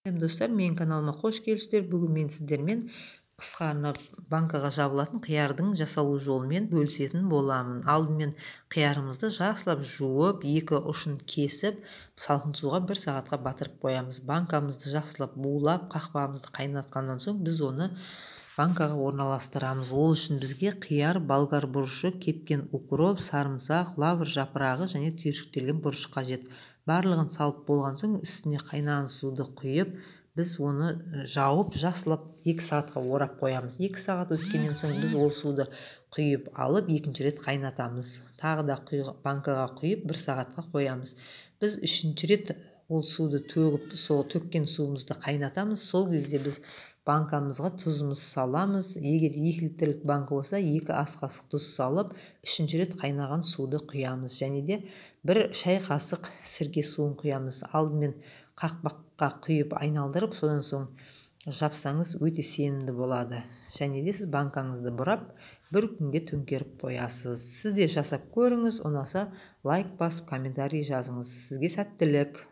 Сәлем, достар! Менің каналыма қош келіпсіздер. Бүгін мен сіздермен қысқа арнап банкаға жабылатын қиярдың жасалу жолымен бөлісетін боламын. Алдымен қиярымызды жақсылап жуып, екі ұшын кесіп, салқын суға бір сағатқа батырып қоямыз. Банкамызды жақсылап булап, қақпағымызды қайнатқаннан соң, біз оны банкаға орналастырамыз. Ол үшін бізге қияр, болгар бұрышы, кепкен укроп, сарымсақ, лавр жапырағы және түйіршіктелген бұрыш қажет. Барлығын салып болған соң, үстіне қайнаған суды құйып, біз оны жауып, жақсылап 2 сағатқа орап қоямыз. 2 сағат өткеннен соң, біз ол суды құйып алып, екінші рет қайнатамыз. Тағы да банкаға құйып, бір сағатқа қоямыз. Біз үшінші рет ол суды төгіп, сол төккен суымызды қайнатамыз. Сол кезде біз банкамызға тұзымыз саламыз. Егер 2 литрлік банка болса, 2 ас қасық тұз салып, үшінші рет қайнаған суды құямыз және де бір шай қасық сірке суын құямыз. Алдымен қақпаққа құйып, айналдырып, содан соң жапсаңыз, өте сенімді болады. Және де сіз банкаңызды бұрап, бір күнге төңкеріп қоясыз. Сіз де жасап көріңіз. Ұнаса, лайк басып, комментарий жазыңыз. Сізге сәттілік!